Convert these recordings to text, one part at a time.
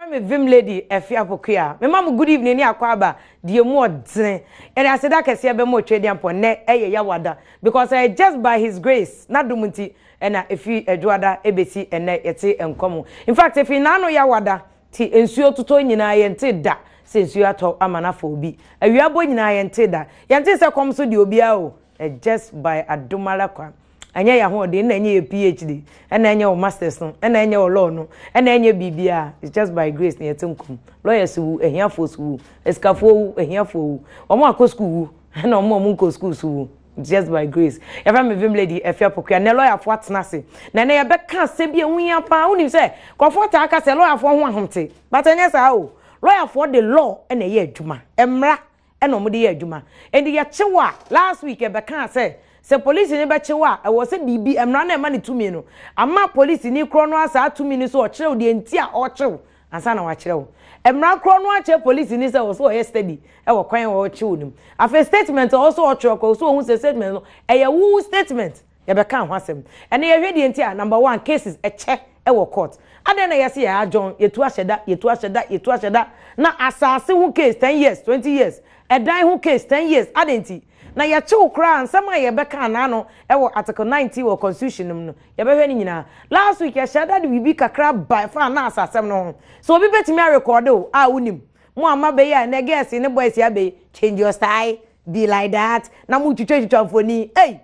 Yɛfrɛ me Vim Lady Afia Pokuya. Mema mo good evening ne akwaaba deɛ mu ɔdene. Yɛde aseda kɛseɛ bɛma Otwedeampɔn nnɛ ɛyɛ Yawada because ɛyɛ just by his grace n'adom nti ɛna ɛfiri Adwoada ɛbɛsi ɛnnɛ yɛte nkwa mu. In fact ɛfiri naano Yawada ti nsuo totɔ nyinaa yɛnte da sɛ nsuo atɔ ama no afa obi. Awia bɔ nyinaa yɛnte da. Yɛnte sɛ kɔm so deɛ obiara o. Just by adom ara kwa. Ɛnyɛ yɛn ahoɔden, ɛna ɛnyɛ yɛ PhD, ɛna ɛnyɛ wɔ masters no, ɛna ɛnyɛ wɔ law no, ɛna ɛnyɛ biribiara. It's just by grace na yɛte nkwa mu. Lawyers wu, ahiafoɔ so wu, asikafoɔ wu, ahiafoɔ wu, wɔn a kɔ school wu, ɛna wɔn a wɔn nkɔ school so wu. It's just by grace. Yɛfrɛ me Vim Lady Afia Pokuya. Nɛ lɔyafoɔ atena ase. Na ɛnɛ yɛbɛka asɛm bi a ɛho hia paa. Wonim sɛ nkurɔfoɔ taa ka sɛ lɔyafoɔ ho ahomte. But ɛnyɛ saa o. Lɔyafoɔ de law na ɛyɛ adwuma. Mmara ɛna wɔde yɛ adwuma. Enti yɛkye wo a, last week yɛbɛkaa sɛ, sɛ polisini bɛkye wo a, ɛwɔ sɛ biribi, mmara no a ɛma no tumi no, ama polisini korɔ no ara saa tumi no sɛ ɔkyerɛ wo deɛ nti a ɔrekye wo ansa na wakyerɛ wo. Mmara korɔ no ara kyerɛ polisini sɛ ɛwɔ sɛ ɔyɛ steady wɔ kwan a ɔrekye wo no mu. Afei statement a ɛwɔ sɛ ɔtwerɛ korɔ, ɛwɔ sɛ ɔhu sɛ statement no, ɛyɛ wo statement. Yɛbɛka ho asɛm. Ɛnɛ yɛhwɛ deɛ nti a number one cases ɛkyɛ ɛwɔ court. Adɛn na yɛse yɛ adjourn, yɛtu ahyɛ da, yɛtu ahyɛ da, yɛtu ahyɛ da na asaase ho case ten years, 20 years, ɛdan ho case ten years, adɛn nti? Na yɛkye wo koraa a nsɛm a yɛbɛka anaa no ɛwɔ article 19 wɔ constitution no mu no yɛbɛhwɛ ne nyinaa. Last week yɛhyɛ da de biribi kakra ba ɛfa anaa asɛm no ho. Sɛ obi bɛtumi arekɔɔde wo a wonim. Mo a moabɛyi a ɛnɛ girls ne boys yi abɛyi change your style, be like that na motwitwatwitwa mfoni ei!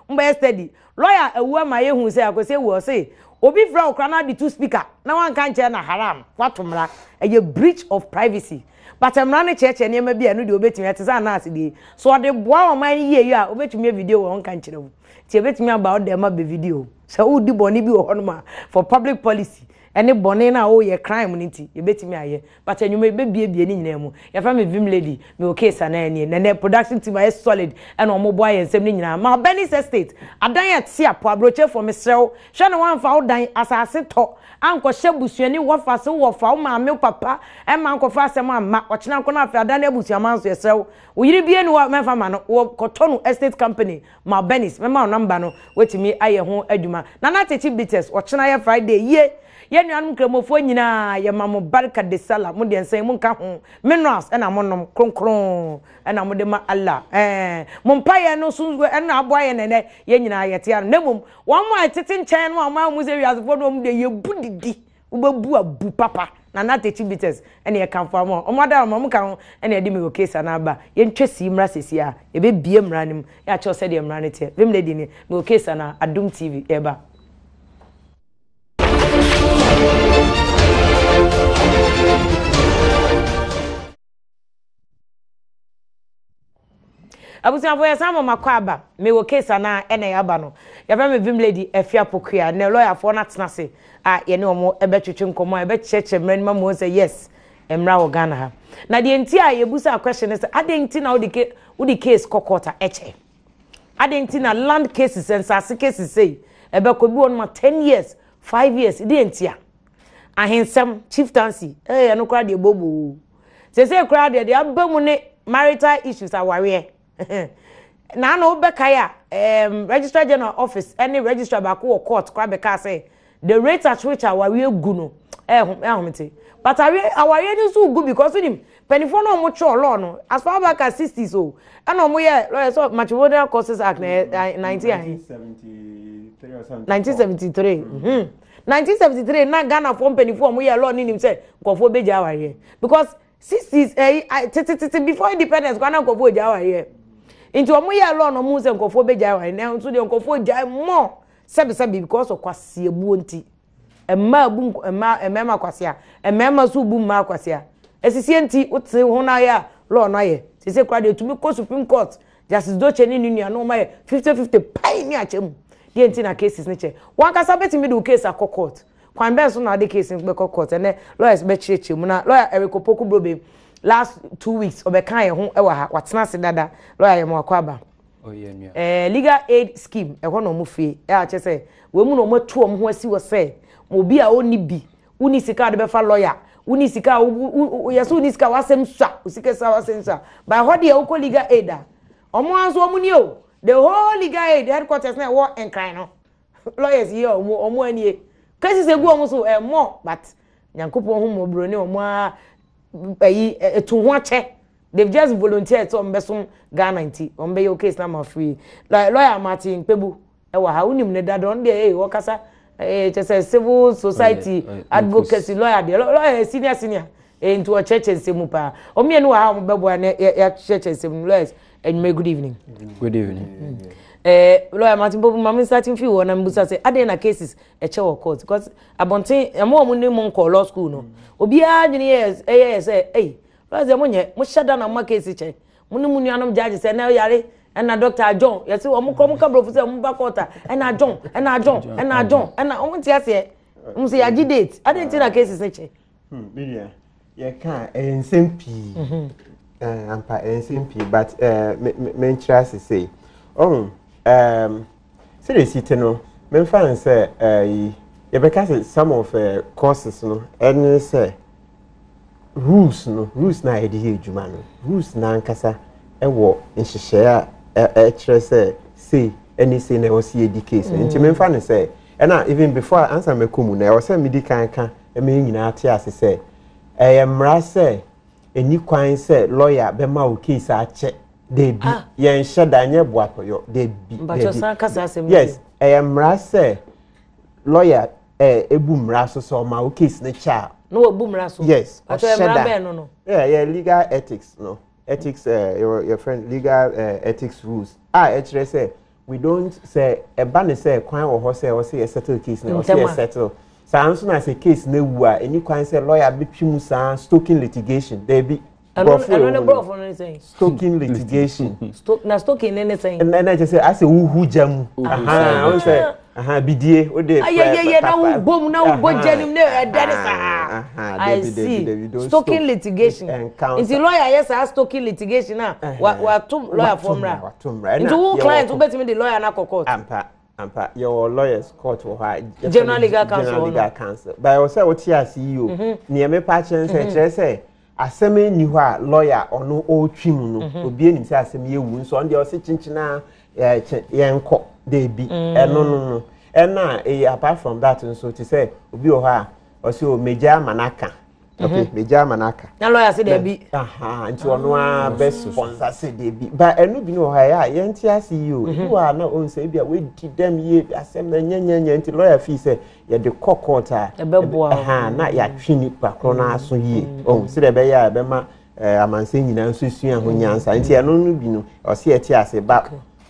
Mbɛyɛ steady. Lawyer awu ama yɛhu sɛ Akwasi awu ɔse obi frɛ wo koraa na ade to speaker na wanka nkyerɛ na haram wato mmara. Ɛyɛ breach of privacy. But mmara no kyerɛkyerɛ nneɛma bi a ɛno deɛ obetumi ɛte sɛ anaase deɛ yi. So ɔde boa ɔman no yie a obetumi yɛ video wɔ ɔnka nkyerɛ wo. Nti ebetumi aba wo dɛm abɛ video. Sɛ wodi bɔne bi wɔ hɔnom a for public policy ɛne bɔne no a woyɛ crime no nti yɛbɛtumi ayɛ but anwummerɛ yɛbɛbiebie ne nyinaa mu. Yɛfrɛ me Vim Lady, mewɔ case anaa nie. Nɛnɛ production team ayɛ solid ɛna wɔn boa yɛn nsɛm no nyinaa. Malbernice Estate, adan a ɛte apɔ, aburokyefoɔ mesrɛ wo hwɛ na woamfa wo dan, asase tɔ, ankɔhyɛ busuani wɔfa se wo wɔfa, wo maame, wo papa ɛmma ankɔfa asɛm amma, ɔkyena nko na afei adan no abusuaman nso yɛsrɛ wo, wo yere bie ni hɔ a mɛmfa ma no, wɔ kɔtɔ no estate company Malbernice, mɛma wo number no woatumi ayɛ ho adwuma. Nana Tete Bitters, ɔkyena yɛ Friday yie. Yɛn nuanom Nkramofoɔ nyinaa yɛma mo Barka de Sallah, mo deɛ nsɛn monka ho, minerals ɛna monom, kronkron ɛna mode ma Allah, ɛɛ mo mpaeɛ no so ɛna aboa yɛn ɛnɛ yɛn nyinaa yɛte ano. Na mmom wɔn a ɛtete nkyɛn no a wɔn a wɔn sɛ wiasefoɔ no wɔn deɛ yɛbu didi, wobɛbu abu papa. Nana Tete Bitters ɛna yɛkamfo ama wɔn, wɔn ada wɔn, wɔn ka ho ɛna yɛde me wɔ case anaa aba. Yɛntwa sii mmra sɛsi a, yɛbɛbie mmara no mu, yɛakyerɛw sɛdeɛ mmara no teɛ. Vim Lady nie, mewɔ case anaa, Adom TV, yɛba. Abusuafo yɛsan ma makɔ aba. Mewɔ case anaa ɛna yɛaba no. Yɛfrɛ me Vim Lady Afia Pokuya. Nnɛ lɔyafoɔ no atena ase a yɛne wɔn bɛtwetwe nkɔmmɔ a yɛbɛkyerɛkyerɛ mmara no mu ama wɔn sɛ yes, mmara wɔ Ghana ha. Na deɛ nti a yɛbusa question ne sɛ adɛn nti na wode wode case kɔ court a ɛkyɛ? Adɛn nti na land cases, nsase cases sei ɛbɛkɔ bi wɔ no ma 10 years, 5 years, deɛ nti a? Ahensɛm, chieftaincy, ɛɛ ɛno koraa deɛ boboo. Seesei koraa deɛ deɛ aba mu ne marital issues awareɛ. Na ano wobɛkae a um, registrar general office ne registrar baako wɔ court koraa bɛkaa sɛ the rate at which awareɛ gu no ɛho ɛhomete. But awareɛ awareɛ no nso gu because wonim mpanimfoɔ no a wɔtwerɛ law no as far back as 60s o ɛna wɔyɛ lawyer sɛ Matrimonial Causes Act na ɛyɛ 19 ahe 1973 mhm 1973 na Ghanafoɔ mpanimfoɔ a wɔyɛ law no nim sɛ nkurɔfoɔ bɛgya awareɛ because 60s ɛyi eh, tetetete before independence kwan na nkurɔfoɔ gya awareɛ nti wɔn yɛ law na wɔn sɛ nkurɔfoɔ bɛgya awareɛ na nso deɛ nkurɔfoɔ gya more sɛbisɛbi because of kwasiabuo nti mmaa bu mmaa mmarima kwasia mmarima nso bu mmaa kwasia esisie nti wote ho na ayɛ a law no ayɛ sese kora deɛ etumi kɔ supreme court Justice Doche ne ne nua no wɔn ayɛ 50-50 pɛn ne akyɛ mu. Deɛ nti na cases no kyɛ. Wankasa bɛtumi de wo case akɔ court. Kwan bɛn so na wode case no bɛkɔ court? Ɛnɛ lawyers bɛkyerɛkyerɛ mu na lawyer Eric Opoku Brobe last 2 weeks ɔbɛka yɛn ho wɔ ha. Watena ase dada. Lawyer yɛ mo akɔ aba. Eh, legal aid scheme ɛhɔ na wɔn fie. Ɛ akyɛ sɛ wɔn mu na wɔn atu wɔn ho asi hɔ sɛ obi a ɔnni bi, wonni sika a wɔde bɛfa lawyer, wonni sika a yɛsɛ wonni sika a wasɛm sua, sika sua wasɛm sua. Ba ɛhɔ deɛ wokɔ legal aid a, wɔn ara nso wɔn ni o. The whole legal aid headquarters na ɛwɔ Nkran no. Lawyers yi a wɔn anie. Cases egu wɔn so ɛmɔ but Nyankopɔn ho mmɔborɔ ne wɔn ara ayi etu ho akyɛ. They've just volunteered sɛ wɔn bɛsom Ghana nti wɔn bɛyɛ case na ma free. Lawyer Martin Kpebu ɛwɔ ha wonim ne dada ɔno deɛ ee wɔkasa ee kyɛ sɛ civil society advocacy lawyer deɛ lawyer senior senior ee nti ɔkyerɛkyerɛ nsɛm mu paa wɔn mmienu wɔ ha wɔn bɛboa ne yɛ yɛakyerɛkyerɛ nsɛm mu lawyers enyimɛ good evening. Good evening. Ɛɛ lawyer Martin Popu maame starting fi wɔ na mbusa sɛ adeɛ na cases ɛkyɛ wɔ court because abɔnten ɛmo a wɔn ne mo nkɔ law school no obiara adwene yɛ ɛyɛ yɛ sɛ ɛyi lawyers deɛ mo nyɛ mo hyɛ da na mo ma case kyɛ. Mo ne mo nuanom judge sɛ ɛnɛ yare ɛna doctor John yɛsi wɔn kɔ wɔn ka borɔfo sɛ wɔn ba court a ɛna John ɛna John ɛna John ɛna wɔn ti aseɛ wɔn sɛ yagye date adi nti na cases ne kyɛ. Hmm, me nua yɛka ɛyɛ nsɛm pii mhm. eh, ampa ɛyɛ nsɛm pii but eh, menkyerɛ ase sei ɔhu sɛdeɛ ɛsi te no memfa n sɛ eh, yɛbɛka sɛ some of courses no ɛne sɛ Rules no, rules no a yɛde yɛ adwuma no, rules no ankasa wɔ nhyehyɛe a ɛkyerɛ sɛ sei ɛne sei na ɛwɔ sɛ yɛdi case no. Nti mm. memfa no sɛ ɛna even before ansa mɛkɔ mu no ɛwɔ sɛ medi kan ka ɛma yɛn nyinaa te ase sɛ ɛyɛ mmara sɛ ɛni kwan sɛ lawyer bɛma wo case akyɛ deebi ah. yɛnhyɛ da nyɛ boapɔyɔ deebi deebi yes ɛyɛ mmara sɛ lawyer ɛ ebu mmara so sɛ ɔma wo case no kyɛ a. Na wabu mmara so. Yes, ɔhyɛ da. Mmara bɛn no no? Yeah, yeah, legal ethics no. Ethics eh, your, your friend, legal eh, ethics rules. A ɛkyerɛ sɛ we don't sɛ ɛba ne sɛ kwan wɔ hɔ sɛ ɔsɛ yɛ settle case na ɔsɛ yɛ settle. Saa nso na sɛ case no awu a ɛni kwan sɛ lawyer bɛtwi mu saa stoking litigation. Daabi. Borɔfo ɛno ne borɔfo no ne sɛn. Stoking litigation. Na stoking ne ne sɛn. Ɛna ɛna kyerɛ sɛ asɛ wohu gya mu. Ɔn sɛ bidie o de. Ayɛyɛyɛ na wo bɔ mu na wo bɔ gya nim ne ɛdɛ ne saa. I see stoking litigation. Nti lawyer yɛ saa stoking litigation a wato lawyer fo mmra. Nti wo client wobɛtumi de lawyer no akɔ court. Ampa. Ampa, yɛwɔ lawyers court wɔ hɔ a. General legal council General legal council. But ɛwɔ sɛ wote ase yi o. Nea mepa akyerɛ sɛ kyerɛ sɛ asɛm nni hɔ a lawyer ɔno ɔretwi mu no. Obi anim sɛ asɛm yɛ wu nso ɔno deɛ ɔse kyenkyena yɛnkɔ deebi. Ɛno no no. Ɛna ɛyɛ apart from that nso te sɛ obi wɔ hɔ a ɔse o megya ama no aka. Okay, mhm. megya ama no aka. Na lawyer se deebi. Nti ɔno ara bɛ sponsor se deebi. Ba ɛno bi no wɔ hɔ a ɛyɛ a yɛnte ase yi o. Ebi wɔ a na ɔn sɛ ebi a wadi dɛm yie asɛm na nyɛnyɛnyɛ nti lawyer fii sɛ yɛde kɔ court a ɛbɛboa na yɛatwe nipa korɔ no aso yie. Ɔn sɛdeɛ ɛbɛyɛ a ɛbɛma amansɛ nyinaa nso sua ho nyansa. Nti ɛno no bi no ɔse yɛte ase ba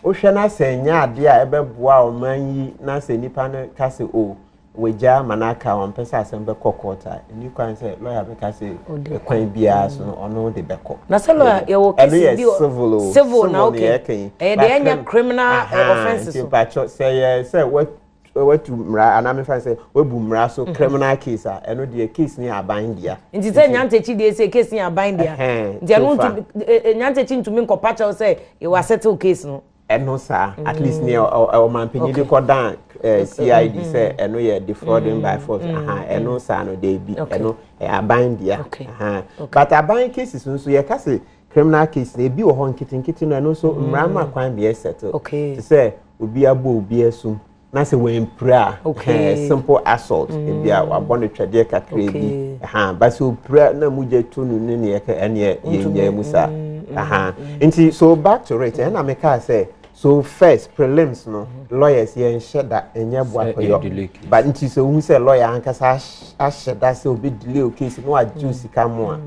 wohwɛ na sɛ nyɛ adeɛ a ɛbɛboa ɔman yi na sɛ nipa no ka sɛ o wagya ama no aka ɔmpɛ sɛ asɛm bɛkɔ court a ɛni kwan sɛ lawyer bɛka sɛ kwan biara so no ɔno de bɛkɔ. Na sɛ lawyer yɛwɔ case bi wɔ civil o civil na okay ɛyɛ deɛ ɛnyɛ criminal offence so. Nti mpakyɛ sɛ yɛ sɛ watu mmara anaa mefa sɛ wabu mmara so criminal case a ɛno deɛ case no yɛ aban dea. Nti sɛ Nyantakyi deɛ sɛ case no yɛ aban dea nti ɛno nti Nyantakyi ntumi nkɔpa kyɛw sɛ yɛwɔ asettle case no. Ɛno saa at least nea ɔmanpanyin de kɔ dan CID sɛ ɛno yɛ defrauding by force aha ɛno saa no deebi ɛno ɛyɛ aban dea aha but aban cases nso yɛka sɛ criminal case na ebi wɔ hɔ nketenkete no ɛno nso mmara ma kwan bi ɛsɛto te sɛ obi abɔ obi asum na sɛ wampira a okay. simple assault mm. ebi a wabɔ no twɛdeɛ kakra bi ha ba sɛ opira na mogya tu no ne neɛ ɛneɛ yɛnyɛ mu saa mm, aha mm. nti so back to it ɛna mekaa sɛ so first prelims no mm-hmm. lawyers yɛnhyɛ da ɛnyɛ boapɔyɔ but nti sɛ wohu sɛ lawyer ankasa ahyɛ da sɛ obi delay o case na wagye sika mu a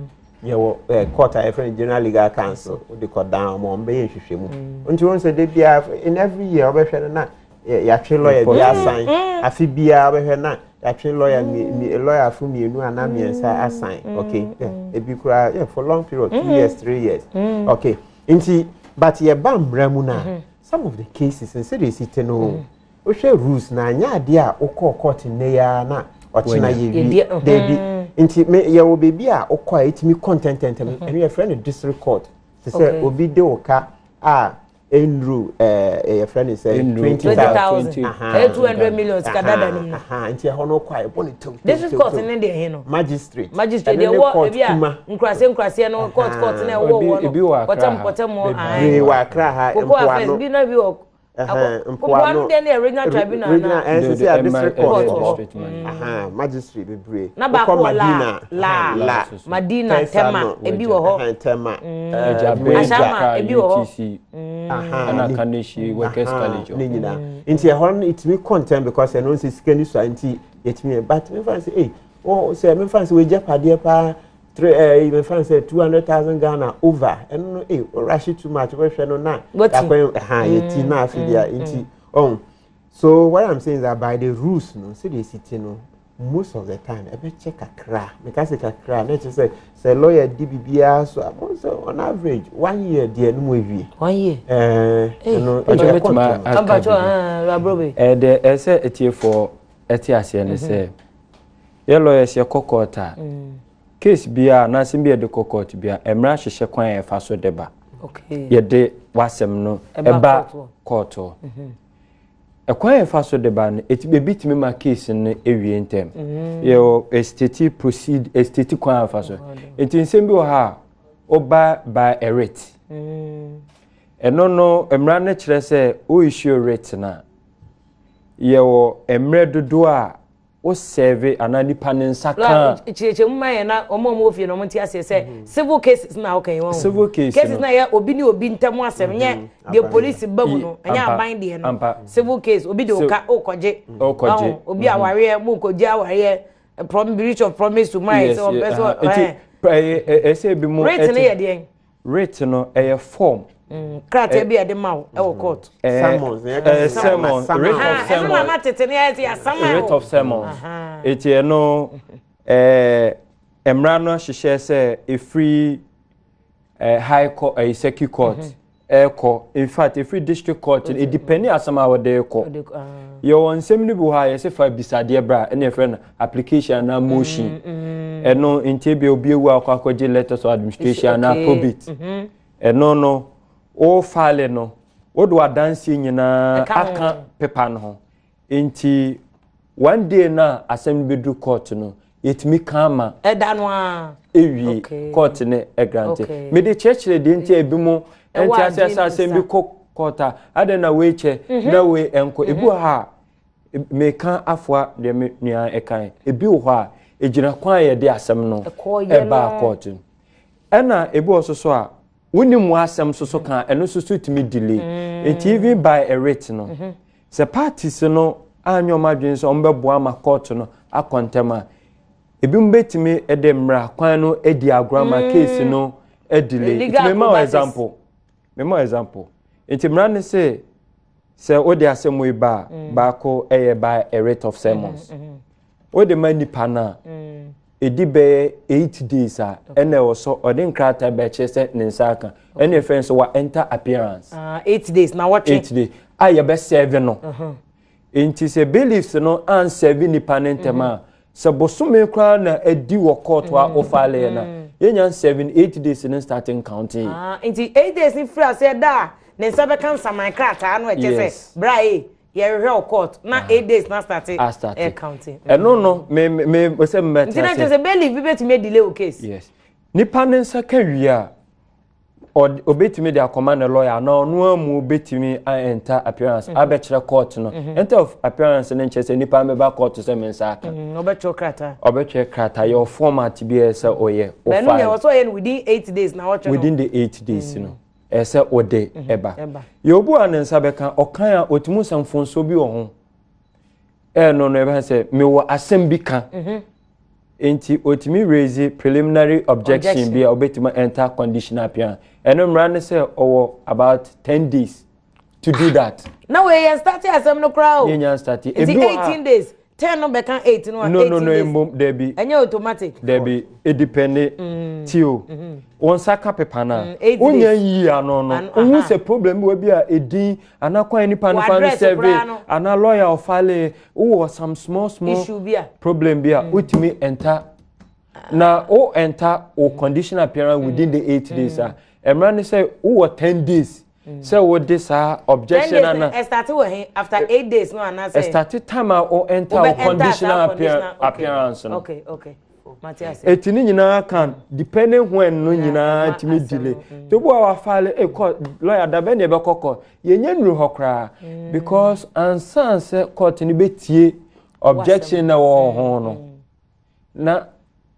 yɛwɔ eh, court a yɛfrɛ no general legal council wode kɔdan wɔn wɔn bɛyɛ nhwehwɛmu mm. nti wɔn sɛ de biara in every year wɔbɛhwɛ no na yɛatwe lawyer bi asan afe biara wɔbɛhwɛ na yɛatwe lawyer lawyer fo mmienu anaa mmiɛnsa asan okay ebi koraa yeah for long period 2 years 3 years okay nti but yɛba mmara mu na mm-hmm. some of the cases nsɛdeɛ esi te no. Mm -hmm. Wohwɛ rules na anyɛ adeɛ a wokɔɔ court nnɛ yi ara na ɔkyena yɛwie daabi nti me yɛwɔ baabi a wokɔ a ɛtumi kɔ ntɛntɛntɛm mhm. ɛno yɛfrɛ no district court te sɛ obi de wo ka a ɛnnuru ɛɛ yɛfrɛ no sɛ 20,000 ɛyɛ 200 million sika dada no mu nti ɛhɔ no kɔ a ɛbɔ ne tew district court ne deɛ he no magistrate magistrate deɛ ɛwɔ ebi a nkurase nkuraseɛ no court court na ɛwɔ wɔ no pɔtɛm pɔtɛm bebree wɔ akra ha mpoano bi na bi wɔ. Mpoano deɛ ne yɛ regional tribunal regional ɛn sisi a district court wɔ hɔ magistrate bebree. Na baako wɔ la la la Madina Tema ebi wɔ hɔ. Tema Ashama ebi wɔ hɔ. Ɛna Kaneshie workers college. Ne nyinaa nti ɛhɔ no etumi kɔ ntɛm because ɛno nso sika ni so a nti yɛtumi yɛ but mefa sɛ ee wɔ sɛ mefa sɛ wɔagya padeɛ paa three ɛɛ mefa sɛ 200,000 Ghana over ɛno no ee ɔrahye too much wɔhwɛ no na yakɔn ɛha yɛti na afi deɛ nti ɔn so what i'm saying is that by the rules no sɛdeɛ esi ti no most of the time ɛbɛkyɛ kakra meka sɛ kakra na ɛkyerɛ sɛ sɛ lawyer di biribiara so a mo sɛ on average one year deɛ no mu awie. One year. Ɛɛ ɛno ɛkyɛ kɔntɛm. Ampatwɔ ɛɛ aburo Ɛɛ deɛ ɛsɛ etiefoɔ ɛte aseɛ ne sɛ yɛ lawyers yɛ kɔ court a case biara anaasɛ bi yɛde kɔ court biara, mmara hyehyɛ kwan a yɛfa so de ba. Yɛde w'asɛm no ɛba court hɔ. Ɛkwan a yɛfa so de ba no, eti ebi tumi ma case no ewie ntɛm. Yɛwɔ estate proceed estate kwan a yɛfa so. Nti nsɛm bi wɔ ha a ɔba by a writ. Ɛno no mmara no kyerɛ sɛ o issue writ na yɛwɔ mmerɛ dodoɔ a o serve anaa nipa ne nsa kan. Kyerɛkyerɛ mu ma yɛn na wɔn a wɔwɔ fie na wɔn ti aseɛ sɛ civil cases na ɔka yi wɔn. Civil case cases na yɛ obi ne obi ntam asɛm nyɛ deɛ polisi ba mu no, ɛnyɛ aban deɛ no. Civil case, obi de oka okɔgye. Okɔgye. Obi awareɛ mu kɔgye awareɛ, breach of promise to marry sɛ ɔpɛ sɛ ɔɛ. Nti ɛsɛ ebi mu. Writ ne yɛ deɛ. Writ no ɛyɛ form. Krataa bi a yɛde ma wo ɛwɔ court. Summons. Summons, writ of summons. Ɛno na na tete ne ayɛ sɛ yɛasama. Writ of summons. Eti ɛno ɛɛ mmara no hyehyɛ sɛ efiri high court, circuit court ɛɛkɔ, in fact efiri district court, edipɛni asɛm a wɔde kɔ. Yɛwɔ nsɛm no bi wɔ hɔ a yɛsɛ fa bisadeɛ bra, ɛna yɛfrɛ no application anaa motion. Ɛno nti ebi obi ewu akɔ akɔgye letters of administration anaa probate. Ɛno no o file no, wode w'adanseɛ nyinaa aka pepa no ho. Nti one day na asɛm no bɛduru court no, yɛtumi ka ama ɛda no a ewie court ne ɛgrant. Mede kyerɛkyerɛ deɛ nti ebi mo ɛnti ase ase asɛm bi kɔ court a adɛn na wei kyɛ na wei ɛnkɔ. Ebi wɔ ha a meka afoa deɛ me nua ɛkan, ebi wɔ hɔ a egyina kwan a yɛde asɛm no ɛbaa court no, ɛna ebi wɔ so so a wonim w'asɛm so so ka ɛno nso so tumi delay. Nti even by a writ no, sɛ parties no anyɛ ɔmo adwene sɛ ɔmo bɛboa ama court no akɔ ntɛm a, ebi mo bɛtumi de mmara kwan no adi agorɔ ama case no delay. Nti mema wo example, mema wo example. Nti mmara no sɛ sɛ wode asɛm yi ba a, baako ɛyɛ by a writ of summons, wode ma nipa no a, ɛdi bɛyɛ 8 days a ɛna ɛwɔ so ɔde nkrataa bɛkyerɛ sɛ ne nsa aka. Ɛna ɛfrɛ nso wa enter appearance. 8 days na wɔtwe. 8 days a yɛbɛ serve no. Nti sɛ bailiffs no anserve nipa ne ntɛm a, sɛ bosome koraa na adi wɔ court a ɔfile yɛ na yɛnya nserve, 8 days no starting counting. Nti 8 days ni firi aseɛ da a ne nsa bɛka nsaman krataa no, ɛkyɛ sɛ bra yi yɛhwehwɛ wɔ court na 8 days na start ɛ counting. Ɛno no me me sɛ mbɛ te ase. Nti na kyerɛ sɛ bailiff bi bɛtumi delay o case. Yes, nipa ne nsa ka wie a, obetumi de akɔma ne lawyer na ɔno amu obetumi enter appearance abɛkyerɛ court no. Enter of appearance no nkyerɛ sɛ nipa bɛba court sɛ me nsa aka. Ɔbɛtwerɛ krataa. Ɔbɛtwerɛ krataa. Yɛ format bi yɛ sɛ ɔyɛ. O file bɛn no yɛ ɔsɛ ɔyɛ no within 8 days na ɔtwerɛ no. Within the 8 days no ɛsɛ ɔde ɛba. Yɛ obi a ne nsa bɛka ɔkan a otumi sɛ mfonso bi wɔ ho, ɛno no ɛbɛn sɛ mewɔ asɛm bi ka, nti otumi raise preliminary objection bi a obetumi enter conditional appearance. Ɛno mmara ne sɛ ɔwɔ about 10 days to do that. Na wei yɛn start asɛm no koraa o. Yɛn nya start. Nti 18 days, 10 no bɛka 8 no a, no no no mbom dabi. Ɛnyɛ automatic. Dabi, edepend ti o wɔn nsa ka pepa na wonya yi ano no, ohun sɛ problem bi wɔ bi a edin anaa kwan nipa nipa no serve anaa lawyer ɔfile, wowɔ some small small issue bi a problem bi a, wotumi enter na o enter o conditional appearance within the 8 days a mmara ne sɛ wowɔ 10 days sɛ wode saa objection ana. Ɛstart wɔ he? After 8 days no anaasɛ? Ɛstart time a o enter o conditional appearance no. Okay. Eti ne nyinaa kan depending when no nyinaa tumi delay. To bu a wafile e court lawyer da bɛn na ɛbɛkɔ court. Yɛnyɛ nnuru hɔ koraa because ansa sɛ court no bɛtie objection na ɛwɔ ho no. Na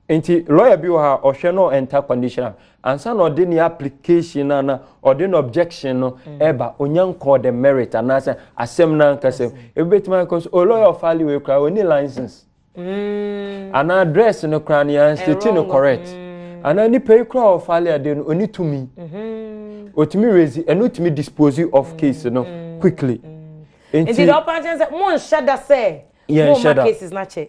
nti lawyer bi wɔ ha ɔhwɛ no enter condition a ansa na ɔde ne application na na ɔde ne objection no ɛba onya nkɔɔ the merit anaasɛ asɛm no ankasa ebi bɛtumi akɔ so o lawyer ɔfile wei koraa ɔni license. Anaa dress no koraa no yɛn state no correct. Anaa nipa yi koraa ɔfile ade no ɔni tumi. Ɔtumi raise ɛno tumi dispose of case no quickly. Nti deɛ ɔpa nkyɛn sɛ mo nhyɛ da sɛ mo ma cases no akyɛ.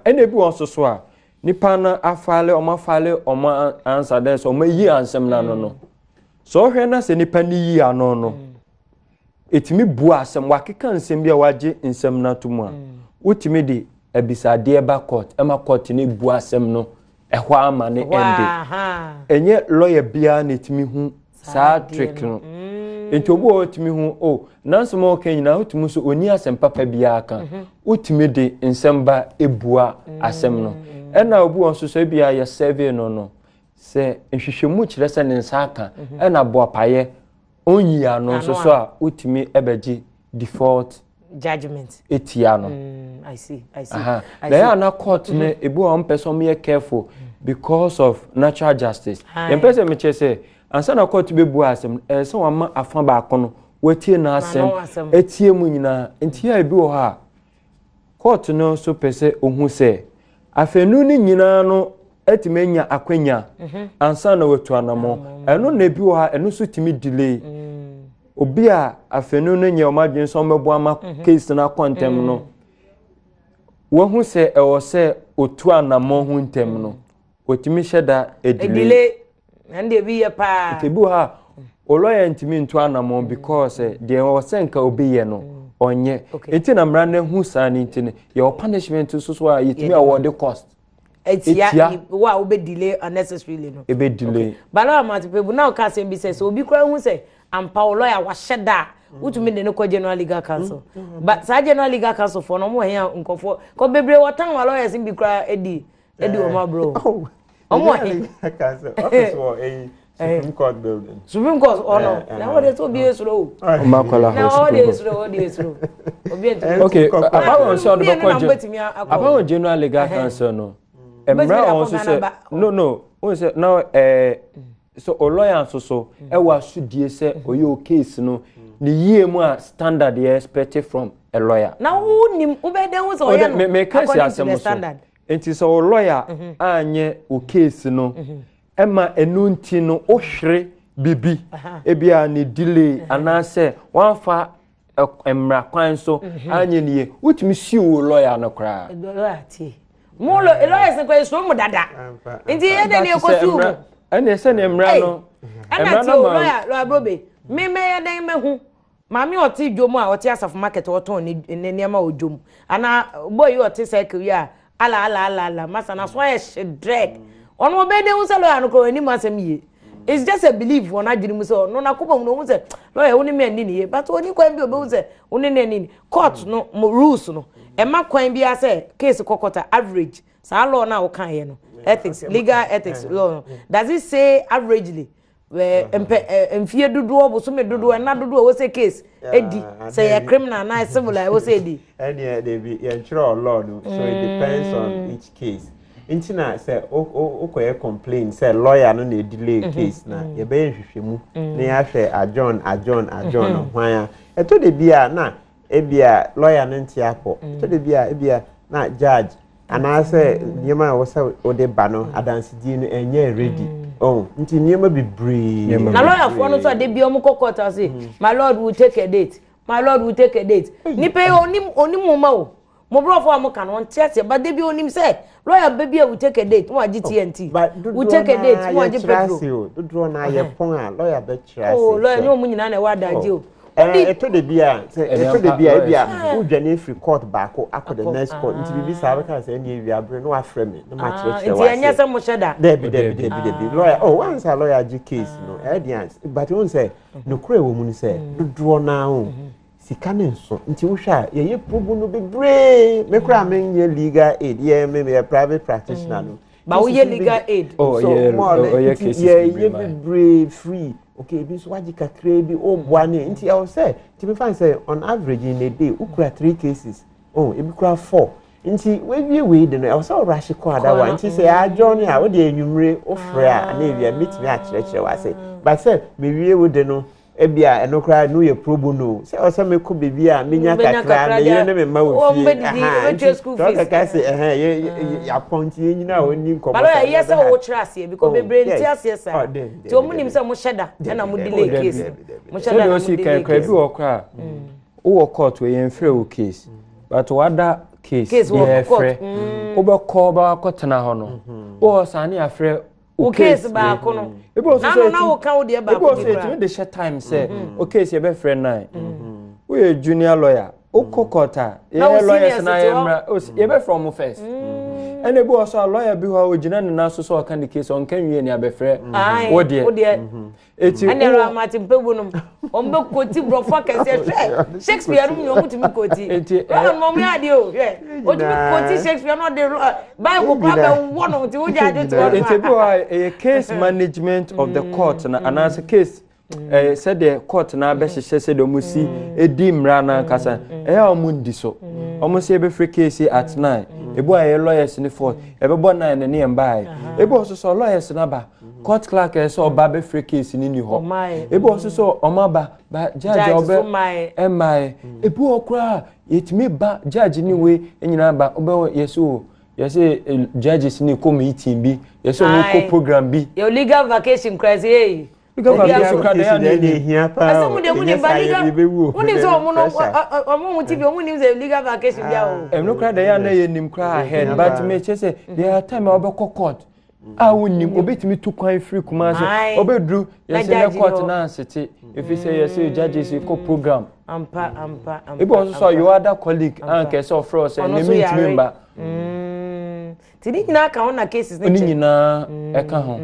Ɛna ebi wɔ nso so a nipa no afile ɔmo afile ɔmo ansa dɛ sɛ ɔmo ayi ansɛm no ano no. Sɛ ɔhwɛ na sɛ nipa no yi ano no. Ɛtumi bua asɛm, wakeka nsɛm bi a wagye nsɛm no ato mu a, wotumi de abisadeɛ ba court ɛma court no bua asɛm no ɛhɔ ama ne ɛnde. Ɛnyɛ lawyer biara na ɛtumi hu saa trick no. Nti obi wɔ hɔ tumi hu o nansɛm a ɔka nyinaa wotumi so ɔni asɛm papa biara ka. Wotumi de nsɛm ba ebua asɛm no. Ɛna obi wɔ nso so ebia yɛ survey no no sɛ nhwehwɛmu kyerɛ sɛ ne nsa aka ɛna boapayɛ Onyi ano nso so a wotumi bɛgye default judgment etia no. I see, I see. Na ɛyɛ ana court no mm-hmm. ebi wɔn mpɛ sɛ wɔn yɛ careful because of natural justice. Yɛn pɛ sɛ mekyerɛ sɛ ansa na court bɛ bu asɛm no ɛyɛ sɛ wɔn ama afa baako no wɔatie n'asɛm etie mu nyinaa nti yɛ ebi wɔ hɔ a Court no nso pɛ sɛ ohu sɛ afanu no nyinaa no atumi anya akwanya mhm. ansa na watu anammɔn. Ɛno na ebi wɔ ha ɛno nso tumi delay. Mm. Obi a afanu no nyɛ wɔn adwene sɛ wɔbɛboa ama mhm. case no akɔ ntɛm no, mm. wahu sɛ ɛwɔ sɛ otu anammɔn ho ntɛm no. Otumi hyɛ da delay. Ɛnde ebi yɛ paa. Nti ebi wɔ ha o lawyer ntumi ntu anamɔn because eh, deɛ ɔwɔ sɛ nka obi yɛ no mm. ɔnyɛ. Nti na mmara no ehu saa ne nti no yɛwɔ punishment nso so a yɛtumi award cost. Etia wo a wobɛ delay unnecessarily no. Ebe delay. Bala amate pebu na ɔka asɛm bi sɛ sɛ obi kura hu sɛ ampa wo lawyer wahyɛ da a wotumi de no kɔ general legal council. Mm. But saa general legal council foɔ no wɔn wɔ hɛn nkɔfoɔ kɔ bebree wɔ tan wa lawyers bi kura edi. Edi wɔn aburo. Oh, wɔn wɔ he. Office wɔ eyi Supreme Court building. Supreme Court ɔno na wɔn de sɛ obi esuro o. Ɔmo akɔla hɔ. Na wɔn de esuro wɔn de esuro. Obi ntumi. Okay, apart from sɛ ɔde bɛkɔ gye apart from general legal counsel no mmerɛ wɔn nso sɛ no no wɔn sɛ na ɛɛ so o lawyer nso so ɛwɔ asodie sɛ ɔyɛ o case no ne yie mu a standard yɛ expect from a lawyer. Na wo nim wo bɛ dɛn ho sɛ ɔyɛ no according to the standard. Nti sɛ wo lɔya anyɛ wo case no ɛma ɛno nti no wohwere bibi ebia ne delay anaasɛ wamfa mmara kwan so anyɛ ne yie wotumi sue wo lɔya no koraa. Lɔya tie mo lawyers no kɔ esuro mu dada nti yɛ dɛ ne ekɔ sue mu. Ɛnna sɛnea mmara no ɛna tie o lɔya lɔya brobe me mɛyɛ dɛn mɛhu Maame a ɔte dwom a ɔte asafo market a ɔtɔn ne ne nneɛma wɔ dwom anaa boy yi ɔte cycle yi a ala ala ala ala masa n'aso ayɛ hye dread ɔno ɔbɛyɛ dɛ hu sɛ lawyer no koraa ɔnim asɛm yie it's just a belief wɔ n'adwene mu sɛ ɔno n'akoma mu no ɔhu sɛ lawyer wo ne me anni ne yie but ɔni kwan bi ɔbɛhu sɛ wo ne no anni ne court no mo rules no ɛma kwan biara sɛ case kɔ court a average saa law no a wokaeɛ no ethics legal ethics law no does it say averagely mpɛ mfie dodoɔ bosome dodoɔ ɛna dodoɔ ɛwɔ sɛ case edi sɛ yɛ criminal anaa civil a ɛwɔ sɛ edi. ɛnneɛ debi yɛntwerɛ law no so it depends on mm. each case nti na sɛ wokɔyɛ complain sɛ lawyer no na ɛdelay mhm. case na mm. yɛbɛyɛ nhwehwɛmu mm. na yɛahwɛ adjourn adjourn adjourn no hwan a ɛtɔ de bi a na ebia lawyer no nte apɔ ɛtɔ de bi a ebia na judge anaasɛ nneɛma a ɛwɔ sɛ wode ba no adansedie no ɛnyɛ ready oh nti nneɛma bebree. Na lɔyafoɔ no nso ade bi wɔn kɔ court ase my lord will take a date my lord will take a date nipa yi onim onim nwoma o mo borɔfo a mo ka no ɔnte aseɛ but de bi onim sɛ lɔya bɛ bi a will take a date mo agye TNT will take a date mo agye petrol. Dodoɔ naa yɛ pɔn a lɔya bɛ kyerɛ ase. Oh lɔya nye wɔn nyinaa na ɛwɔ adagye o. Ɛtɔ da bi a sɛ ɛtɔ da bi a ebi a wodwane afiri court baako akɔ the next court nti biribi saa bɛka sɛ ɛne awia abere na wafrɛ me na makyerɛkyerɛ wase. Nti ɛnyɛ sɛ mohyɛ da. Dabi dabi dabi dabi lawyer oh wansa lawyer agye case no ɛyɛ deɛ but wohu sɛ nokorɛ wɔ mu no sɛ dodoɔ naa o. Sika no nso nti wohwɛ a yɛyɛ pro bono bebree. Me koraa menyɛ legal aid yɛ me meyɛ private practitioner no. Ba woyɛ legal aid. Oh, so yeah, more oh, yeah, nti cases yɛyɛ bebree ma. bebree free. Okay, ebi nso wagye kakraa bi ɔboa ne nti ɛwɔ sɛ nti mefa no sɛ on average in a day wokura three cases oh ebi kura four nti wawie wei de no ɛwɔ sɛ ɔrahye kɔ adawa nti sɛ adwɔ ne a wode anwummere wofrɛ a na ewia metumi akyerɛkyerɛ wase but sɛ mewie wo de no Ebia ɛno koraa ɛno yɛ pro bono sɛ ɔsɛ mekɔ baabi a menya kakra me yere ne me mma wɔ fie aha nti ɔkaka sɛ ɛhɛn yɛ yɛapɔn nti yɛn nyinaa wɔn ni nkɔmɔ saa ɛyɛ sɛ wɔkyerɛ aseɛ because oh, bebree nti aseɛ saa oh, nti wɔn nim sɛ mo hyɛ da ɛna mo delay case mo hyɛ da na mo delay case ebi wɔ koraa wowɔ court wɔ yɛn frɛ wo case but wada case yɛ frɛ wobɛkɔ bɛkɔ tena hɔ no wowɔ saa ne afrɛ wo case baako no ebi wɔ so sɛ na wo ka wo deɛ baako ebi wɔ so etumi de hyɛ time sɛ mm-hmm. o case yɛbɛfrɛ nine mm-hmm. woyɛ junior lawyer wokɔ court a yɛyɛ lawyers na yɛ mmra yɛbɛfrɛ ɔmo first mm. ɛna ebi wɔ so a lawyer bi hɔ a ogyina ne nan so sɛ ɔka ne case ɔnka nwie ne abɛfrɛ wo deɛ eti ɛna ɛrɛ amate mpɛbu nom wɔn bɛ koti borɔfo akɛseɛ hwɛ Shakespeare nom nyɛ wɔn tumi koti lɔya nom wɔn yɛ adeɛ o hwɛ otumi koti Shakespeare na ɔde Bible kora bɛ wɔ no nti wogya adi to hɔ. Nti ebi wɔ hɔ a ɛyɛ case management of the court na anaasɛ case ɛɛ sɛdeɛ court na abɛhyehyɛ sɛdeɛ wɔn si edi mmara n'ankasa ɛyɛ a wɔn ndi so wɔn sɛ ebɛfiri case at nine ebi wɔ a ɛyɛ lawyers ne fault ɛbɛbɔ nine ne ne yɛn baa yi ebi wɔ so sɛ lawyers n'aba court clerk ɛsɛ ɔba bɛfiri case ne ni hɔ ebi wɔ so sɛ ɔmo aba ba judge a ɔbɛ ɛmmaeɛ ebi wɔ koraa yɛtumi ba judge ne wei nyinaa ba ɔbɛwɔ yɛsɛ o yɛsɛ judges ne kɔ meeting bi yɛsɛ ɔmo kɔ program bi. Yɛ legal vacation kura sɛ ee. Legal vacation kura deɛ yɛ ne ehia paa o ɛsɛ mo deɛ mo nim ba legal mo nim sɛ ɔmo no ɔmo mo ti bi ɔmo nim sɛ legal vacation bi a o. Ɛno kura deɛ yɛ na yɛ nim kura ahead but me kyɛ sɛ there are time a ɔbɛkɔ court a wonim obetumi tu kwan firi Kumasi obeduru yɛsɛ ne court na asete efi sɛ yɛsɛ judges kɔ program. Ampa ampa ampa. Ebi wɔ so sɛ your other colleague ankɛ sɛ ɔfrɛ ɔsɛ ne mi ntumi mba. Ti ne nyinaa ka ho na cases ne kyɛ. Ne nyinaa ɛka ho.